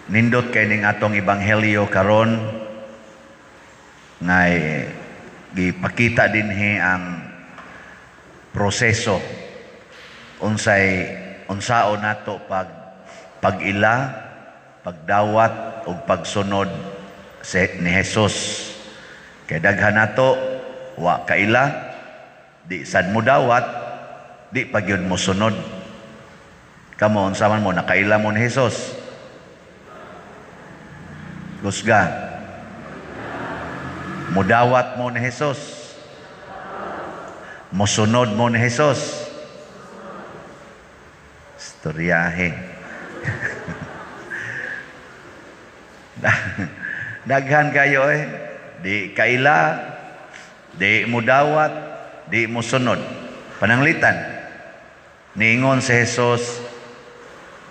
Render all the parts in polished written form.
Nindot kay ning atong ebanghelyo karon ngay gipakita dinhi ang proseso unsay unsaon nato pag-ila, pagdawat ug pagsunod sa ni Jesus. Kay daghan nato wa kaila, di sad mo dawat, di pa gyud mo sunod. Kamo, unsa man mo, nakaila mo ni Jesus? Kusga. Mudawat mo ni Jesus? Musunod mo ni Jesus? Istoryahe. Daghan kayo eh. Di kaila, di mo dawat, di mo sunod. Pananglitan, niingon si Jesus,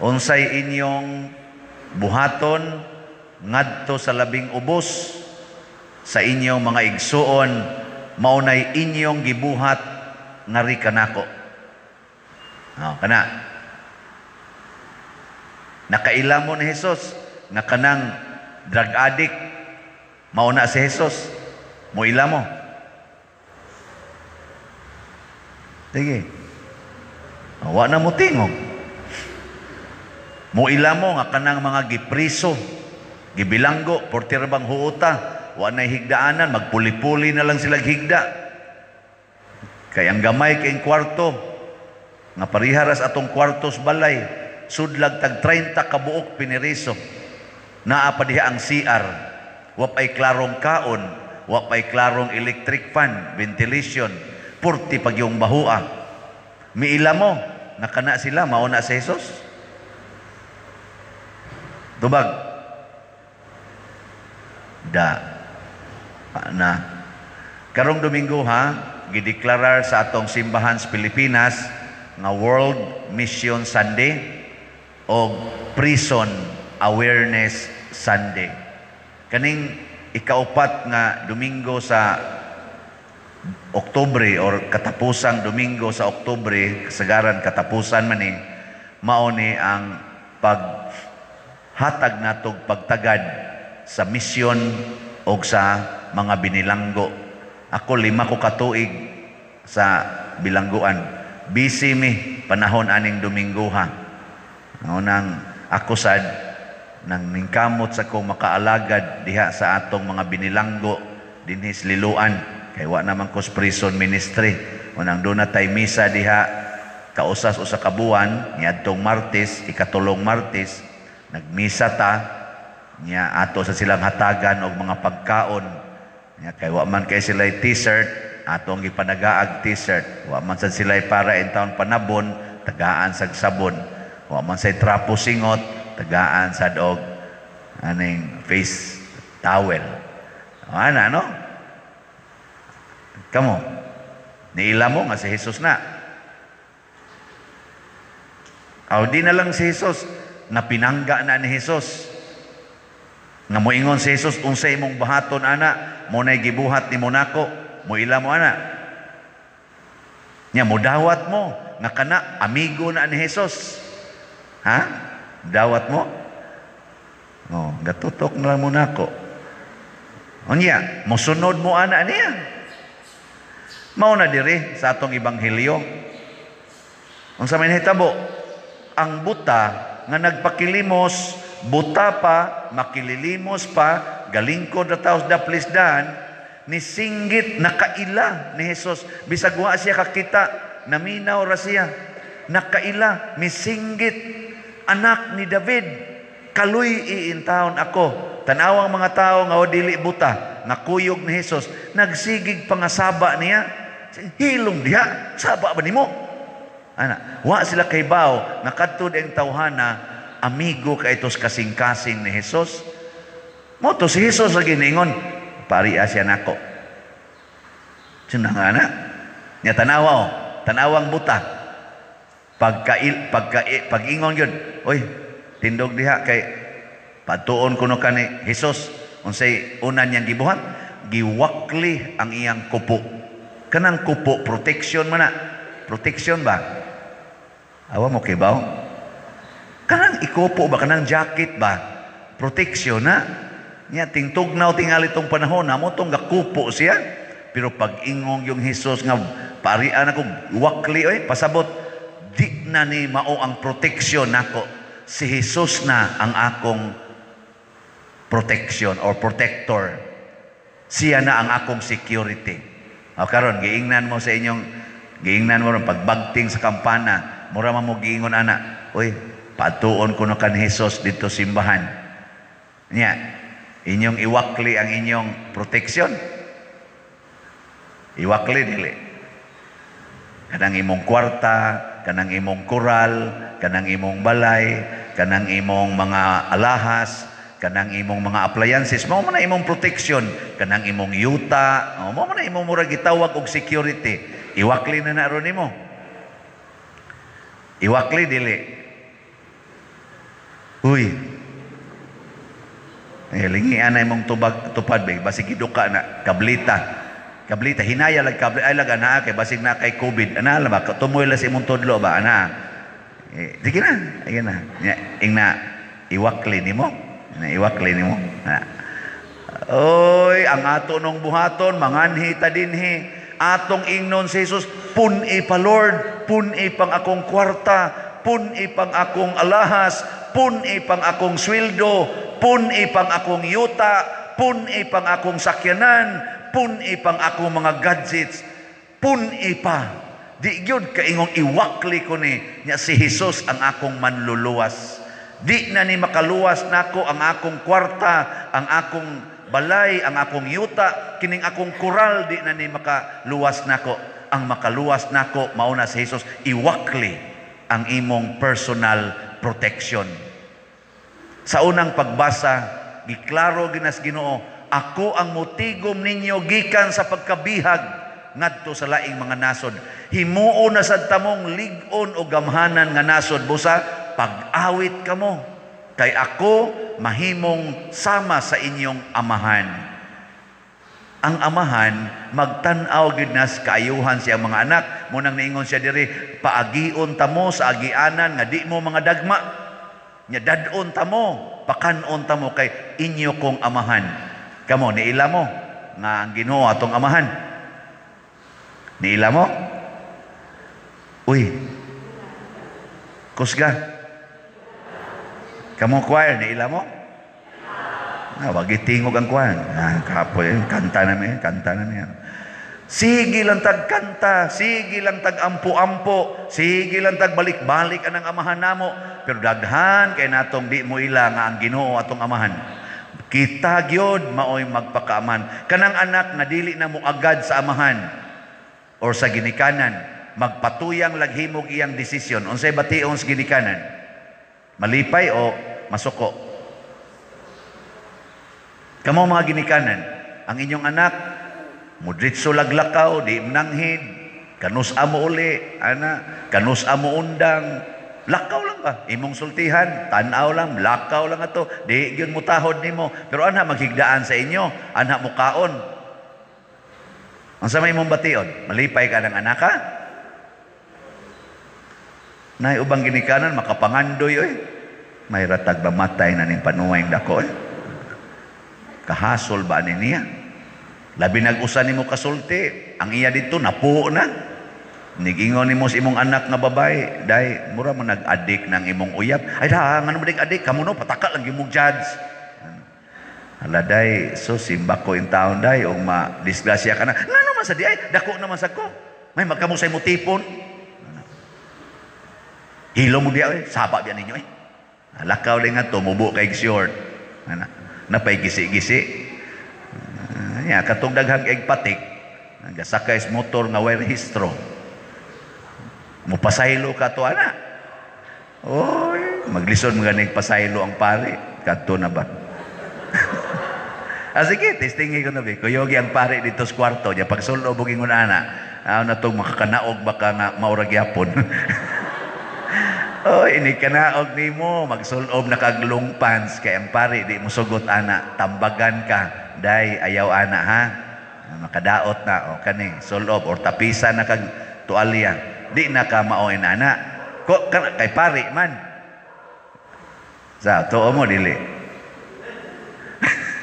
unsay inyong buhaton ngadto sa labing ubos sa inyong mga igsuon, maunay inyong gibuhat ngari kanako. Oh, kana. Nakaila mo ni Jesus nga kanang drug addict, mauna si Jesus, moila mo. Sige. Wa na mo tingog. Moila mo nga kanang mga gipriso, gibilanggo, portir bang huota, wa na higdaanan, magpuli-puli na lang sila higda. Kay ang gamay kay kwarto, nga pariharas atong kwartos balay, sudlag tag 30 kabuok piniriso. Naa pa diha ang CR, wa pa'y klarong kaon, wa pa'y klarong electric fan, ventilation, purti pag yung bahua. Miila mo, nakana sila, mauna si Jesus. Tubag. Da. Na. Karong Domingo ha, gideklarar sa atong simbahan sa Pilipinas nga World Mission Sunday o Prison Awareness Sunday. Kaning ikaupat nga Domingo sa Oktubre or katapusang Domingo sa Oktubre, kasagaran katapusan man ni, mao ni ang paghatag natog pagtagad sa misyon og sa mga binilanggo. Ako 5 ko katuig sa bilangguan. Busy mi panahon aning Domingo ha. Nang ako sad nang ningkamot sa kong makaalagad diha sa atong mga binilanggo dinhi sa Liloan. Kay wa naman ko sa prison ministry. Unang doon na tay misa diha kausas usa ka buwan niadtong Martes, ikatulong Martes, nagmisa ta niya ato sa silang hatagan og mga pagkaon. Nya kay wa man kay sila t-shirt, atong gipanagaag t-shirt. Wa man sad sila para in town panabon, tagaan sag sabon. Wa man say trapo singot, tagaan sad og aning face towel. Ana no? Kamo, niila mo nga si Jesus na. Aw di na lang si Jesus, napinangga na ni Jesus. Nga moingon si Jesus, unsay imong bahaton ana, mo nay gibuhat ni Monaco, moila mo ana. Nya modawat mo nga kana amigo na ni Jesus. Ha? Dawat mo? Oh, gatutok na lang mo nako. Unya, mosunod mo ana niya. Mao na diri sa atong ebanghelyo. Unsa may nahitabo? Ang buta nga nagpakilimos, buta pa, makililimos pa, galingkod na taos daplis dan, ni singgit nakaila ni Jesus. Bisag wa siya kakita, naminaw ra siya. Nakaila, misinggit, anak ni David, kaluy iintawon ako. Tanawang mga tao nga dili buta, nga kuyog ni Jesus, nagsigig pangasaba niya. Hilom diha, saba ba nimo? Ana, wa sila kay bao, nakadto ang tawhana, amigo kay itos kasing-kasing ni Jesus. Mo to si Jesus lagi ningon, pari siya nako. Sino nga na? Nya tanawa oh, tanawang buta. Pag-ingon yun, oy, tindog diha kay patuon kuno kani Jesus, unsay una niyang gibuhat, giwakli ang iyang kupo. Kanang kupo protection man na. Protection ba? Awa mo kibaw? Kanang ikupo ba? Kanang jacket ba? Protection na. Nya tingtugnaw tingali tong panahon na mo tong gakupo siya. Pero pag ingong yung Jesus nga parian ako wakli oy, pasabot di na ni mao ang protection nako. Si Jesus na ang akong protection or protector. Siya na ang akong security. O karon giingnan mo sa inyong giingnan mo ron pagbagting sa kampana, mura man mo giingon ana, "Uy, patuon ko no kan Jesus dito simbahan." Nya, inyong iwakli ang inyong protection. Iwakli dili. Kanang imong kwarta, kanang imong koral, kanang imong balay, kanang imong mga alahas, kanang imong mga appliances, mao man na imong protection, kanang imong yuta, oh, mao man na imong murag gitawag og security. Iwakli na na ron nimo. Iwakli dili. Uy. Eh, lingian na imong tubag tupad be, basig giduka na kablita. Kablita hinaya lag kable ay lag ana kay basig na kay COVID. Ana la ba tumoy la sa imong tudlo ba ana. Eh, sige na, sige na. Nya, ingna iwakli nimo. Na iwakli nimo. Na. Oy, ang ato nung buhaton manganhi ta dinhi. Atong ingnon si Jesus, "Pun-i pa, Lord, pun-i pang akong kwarta, pun-i pang akong alahas, pun-i pang akong sweldo, pun-i pang akong yuta, pun-i pang akong sakyanan, pun-i pang akong mga gadgets, pun-i pa. Di gyud kaingong iwakli ko ni nya si Jesus ang akong manluluwas. Di na ni makaluwas nako ang akong kwarta, ang akong balay, ang akong yuta, kining akong koral, di na ni makaluwas nako. Ang makaluwas nako mao na si Jesus." Iwakli ang imong personal protection. Sa unang pagbasa, giklaro ginas Ginoo, "Ako ang mutigom ninyo gikan sa pagkabihag ngadto sa laing mga nasod." Himuon na sad tamong lig-on o gamhanan nga nasod busa pag-awit kamo kay ako mahimong sama sa inyong amahan. Ang amahan magtan-aw gid nas kaayuhan siyang mga anak. Mo nang niingon siya diri, "Paagion tamo sa agianan nga di mo mga dagma." Nya dad-on tamo, pakan-on tamo kay inyo kong amahan. Kamo niila mo nga ang Ginoo atong amahan. Niila mo? Uy. Kusga. Kamo choir, niila mo? Ah, wag itingog ang choir. Ah, kapoy, kanta na mi, kanta na mi. Sige lang tag kanta, sige lang tag ampo-ampo, sige lang tag balik-balik anang amahan namo. Pero daghan kay natong di mo ila nga ang Ginoo atong amahan. Kita gyud maoy magpakaaman. Kanang anak nga dili na mo agad sa amahan or sa ginikanan, magpatuyang laghimog iyang desisyon. Unsay bation sa ginikanan? Malipay o masuko? Kamo mga ginikanan, ang inyong anak mudritso laglakaw, di mananghid, kanus amo uli, ana, kanus amo undang, lakaw lang ba? Imong sultihan, tanaw lang, lakaw lang ato, di gyud mutahod nimo. Pero anha maghigdaan sa inyo, anha mukaon. Unsa may imong bation? Malipay ka ng anak ka? Nay ubang ginikanan makapangandoy oy. May ratag ba matay na ning panuway dako oy. Kahasol ba ni niya? Labi nag-usa nimo kasulti, ang iya dito napuo na. Nigingon nimo sa imong anak nga babae, "Day, mura man nag-adik ng imong uyab." "Ay da, ngano man adik kamo no pataka lang imong judge." "Hala day, so simba ko in taon day og ma-disgrasya ka na." "Ngano man sa di ay, dako naman sa ko. May magkamo sa imo tipon. Hilo mo diya oy, saba biya ninyo eh." Lakaw din nga tumubo kay short. Ana, napay gisi-gisi. Ya, katong daghang eg patik, nagasakay sa motor nga way rehistro. Mupasaylo ka to ana. Oy, maglisod mga ganing pasaylo ang pare. Kadto na ba? Ah, sige, testingin ko na ba. Kuyogi ang pare dito sa kwarto. Diya, pagsulo buging ana. Ah, na tong makakanaog baka nga maura gyapon. Oy, ini kanaog nimo, magsulob na kag long pants kay ang pare di mo sugot ana, tambagan ka. "Day, ayaw ana ha. Makadaot na o kani, sulob or tapisa na kag tualya. Di na ka maoin ana." Ko kay pare man. Sa tuo mo dili.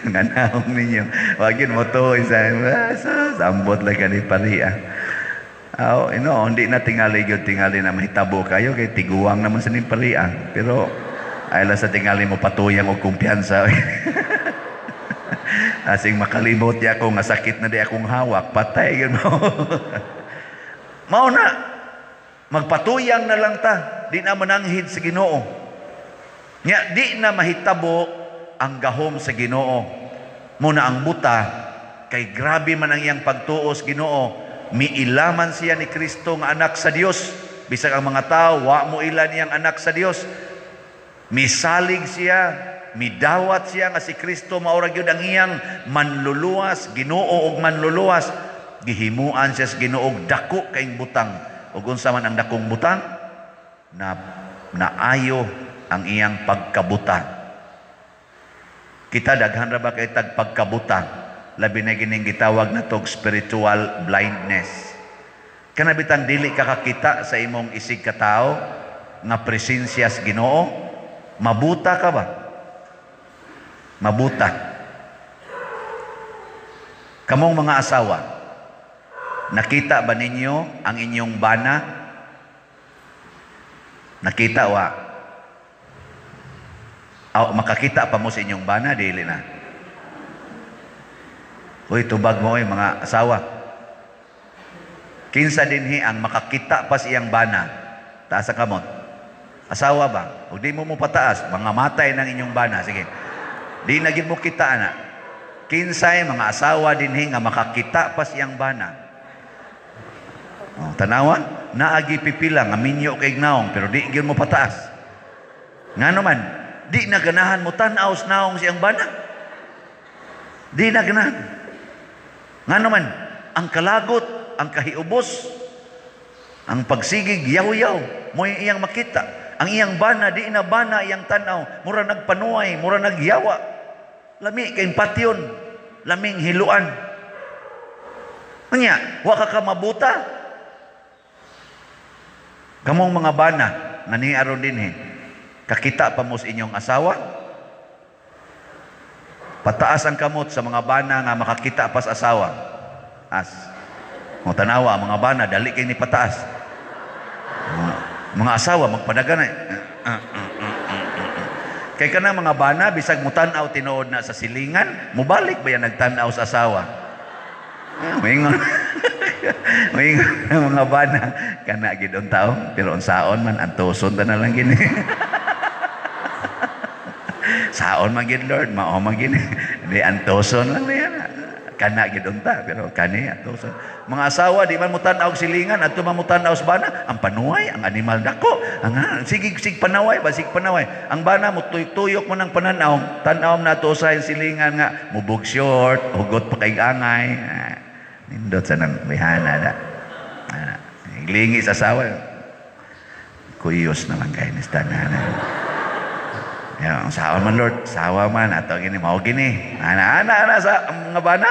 Nga naong ninyo. Wag yun mo to isa. Sambot lang ka ni pariya. Aw, ino, hindi na tingali gyud, tingali na mahitabo kayo kay tiguang naman sa ning pariya. Pero ay lang sa tingali mo patuyang og kumpiyansa. Asing makalimot di ako nga sakit na di akong hawak, patay gyud mo. Mao na magpatuyang na lang ta, di na mananghid sa Ginoo. Nya di na mahitabo ang gahom sa Ginoo. Muna ang buta kay grabe man ang iyang pagtuos Ginoo, miilaman siya ni Kristo nga anak sa Dios. Bisag ang mga tao wa mo ila niyang anak sa Dios. Misalig siya, midawat siya nga si Kristo mao ra gyud ang iyang manluluwas, Ginoo og manluluwas. Gihimuan siya sa Ginoo og dako kaing butang. Ug unsa man ang dakong butang? Na naayo ang iyang pagkabuta. Kita daghan ra ba kay tag pagkabuta? Labi na gining gitawag natog spiritual blindness. Kana bitang dili ka kakita sa imong isig katawo nga presensya sa Ginoo, mabuta ka ba? Mabuta. Kamong mga asawa, nakita ba ninyo ang inyong bana? Nakita wa? Aw, makakita pa mo sa inyong bana, dili na. Uy, tubag mo, oy, mga asawa. Kinsa dinhi ang makakita pa sa iyang bana? Taas ang kamot. Asawa ba? O di mo mo pataas, mga matay ng inyong bana. Sige. Di na gid mo kita, ana. Kinsay mga asawa dinhi nga makakita pa sa iyang bana? Oh, tanawan, naagi pipila nga minyo kay naong pero di gyud mo pataas. Ngano man, di na ganahan mo tan-aw sa naong siyang bana. Di na ganahan. Ngano man, ang kalagot, ang kahiubos, ang pagsigig yaw-yaw, mo iyang makita. Ang iyang bana, di na bana iyang tan-aw, mura nagpanuay, mura nagyawa. Lami kay patyon, laming hiluan. Anya, wa ka mabuta. Kamong mga bana nga niaron dinhi, kakita pa mo sa inyong asawa? Pataas ang kamot sa mga bana nga makakita pa sa asawa. As. Mo tanawa ang mga bana dali kay ni pataas. Mga asawa magpadagan na. Kay kana mga bana bisag mutan-aw tinuod na sa silingan, mubalik ba yan nagtan-aw sa asawa? Maingon. Maingon ang mga bana kana gid untaon, pero unsaon man antuson ta na lang gini. Saon man gid Lord, mao man gini. Di antuson lang niya. Kana gid unta pero kani antuson. Mga asawa di man mutan-aw silingan adto man mutan-aw sa bana, ang panuay, ang animal dako, ang sige sig panaway, basig panaway. Ang bana mutuyok mo ng pananaw, tan-aw na to sa silingan nga mubog short, hugot pa kay angay. Nindot sa nang mihana da. Lingi sa asawa. Kuyos naman kayo ni Stan. Yan, sawa man Lord, sawa man ato gini mao gini. Ana ana ana sa ang mga bana.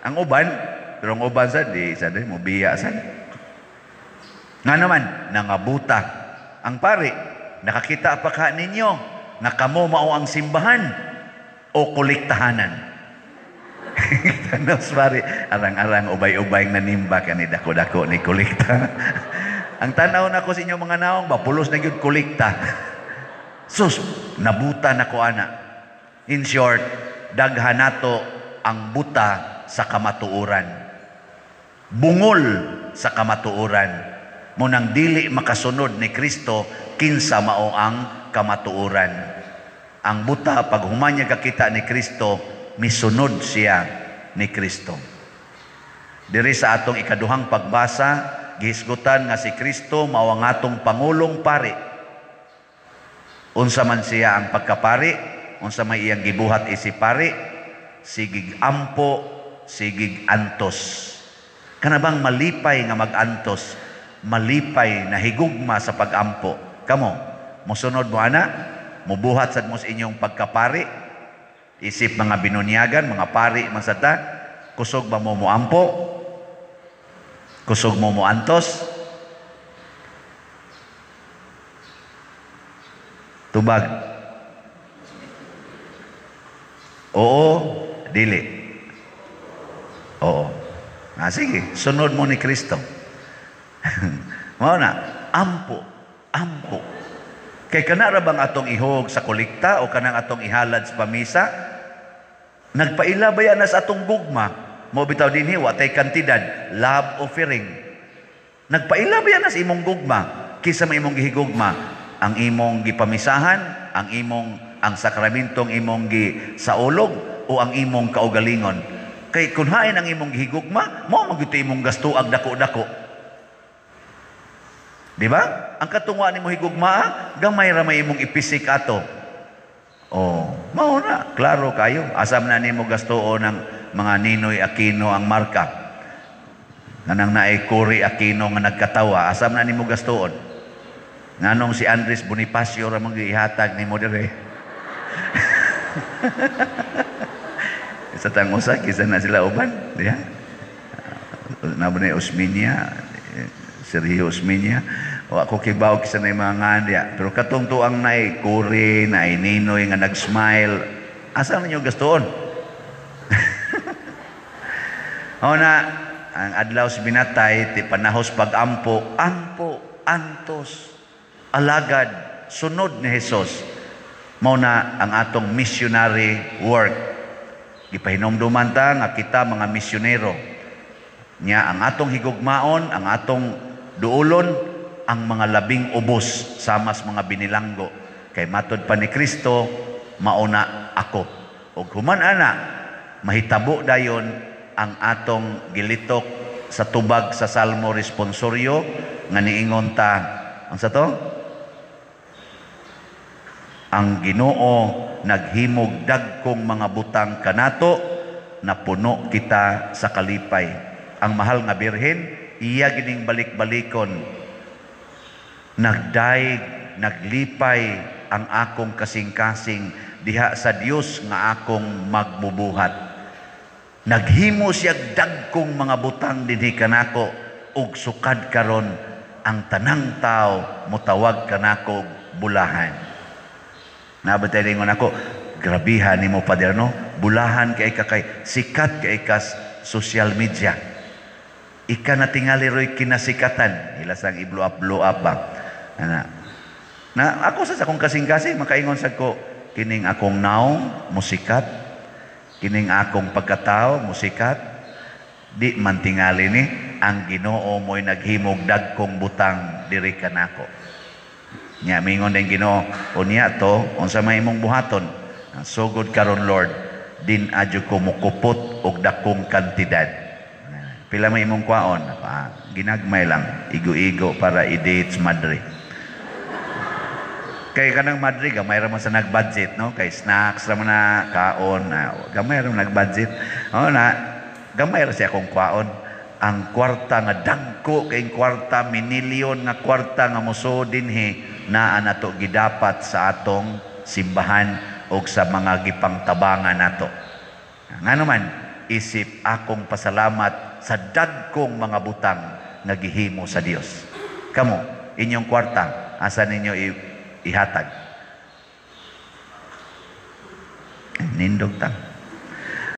Ang uban, pero ang uban sa di sa di mo biya sa. Nga naman nangabuta ang pari, nakakita pa ka ninyo nga kamo mao ang simbahan o kolektahanan. Tanos pari, arang-arang ubay-ubay nanimba kani dako-dako ni kolekta. Ang tan-aw nako sa inyong mga naong ba pulos na gyud kolekta. Sus, nabuta na ko ana. In short, daghan nato ang buta sa kamatuoran. Bungol sa kamatuoran. Munang dili makasunod ni Kristo kinsa mao ang kamatuoran. Ang buta pag human niya kakita ni Kristo, misunod siya ni Kristo. Diri sa atong ikaduhang pagbasa, gihisgutan nga si Kristo mao ang atong pangulong pari. Unsa man siya ang pagkapari, unsa may iyang gibuhat isip pari, sigig ampo, sigig antos. Kana bang malipay nga magantos, malipay na higugma sa pagampo. Kamo, mosunod mo ana, mubuhat sad mo sa inyong pagkapari, isip mga binunyagan, mga pari man sad ta, kusog ba mo moampo? Kusog mo moantos? Tubag. Oo, dili. Oo. Ah, sige, sunod mo ni Kristo. Mao na, ampo, ampo. Kay kana ra bang atong ihog sa kolekta o kanang atong ihalad sa pamisa? Nagpaila ba yan na sa atong gugma? Mo bitaw dinhi wa tay kantidad, love offering. Nagpaila ba yan na sa imong gugma? Kisa may imong gihigugma, ang imong gipamisahan, ang imong ang sakramentong imong gisaulog o ang imong kaugalingon. Kay kun hain ang imong gihigugma, mao man gyud imong gastuag dako-dako. Di ba? Ang katungwa nimo higugma, gamay ra may imong ipisik ato. Oh, mao na, klaro kayo. Asa man na nimo gastuon ng mga Ninoy Aquino ang marka? Nganang naay Cory Aquino nga nagkatawa, asa man na nimo gastuon? Nganong si Andres Bonifacio ra man gihatag nimo dire? Sa tang usa kisa na sila uban, diha. Nabo na Osmeña, Sergio Osmeña. Wa ko kibaw kisa na mga ngan diha. Pero katong tuang naay Cory, naay Ninoy nga nag-smile, asa ninyo gastuon? O na, ang adlaw sa binatay, ti panahos pag-ampo, ampo, antos, alagad, sunod ni Jesus. Mao na ang atong missionary work. Gipahinomduman ta nga kita mga misyonero. Nya ang atong higugmaon, ang atong duulon, ang mga labing ubos samas mga binilanggo. Kay matod pa ni Kristo, mauna ako. Ug human ana, mahitabo dayon ang atong gilitok sa tubag sa Salmo Responsorio nga niingon ta, ang sa to? Ang Ginoo naghimog dagkong mga butang kanato, napuno kita sa kalipay. Ang mahal nga Birhen, iya gining balik-balikon. Nagdaig, naglipay ang akong kasing-kasing diha sa Dios nga akong magbubuhat. Naghimo siya dagkong mga butang dinhi kanako ug sukad karon ang tanang tao motawag kanako bulahan. Nabatay lingon ako, grabihan nimo Pader, no? Bulahan kay ka kay sikat kay ka social media. Ika na tingali roy kinasikatan, ila sang i-blow up, blow up ba. Ana. Na ako sa akong kasing-kasing makaingon sad ko kining akong naong musikat, kining akong pagkatao musikat, di man tingali ni ang Ginoo mo'y naghimog dagkong butang diri kanako. Nya mingon din Ginoo, unya to unsa may imong buhaton? Sugod karon Lord, din adyo ko mukupot og dakong kantidad. Pila may imong kwaon? Ginagmay lang, igo-igo para i-date madre. Kay kanang madre gamay ra man sa nag-budget, no? Kay snacks ra man na kaon, gamay ra man nag-budget. O na, gamay ra siya akong kwaon. Ang kwarta nga dagko kay kwarta minilyon nga kwarta nga mosuod dinhi naa nato gidapat sa atong simbahan og sa mga gipangtabangan nato. Ngano man isip akong pasalamat sa dagkong mga butang nga gihimo sa Dios. Kamo, inyong kwarta asa ninyo ihatag? Nindog ta.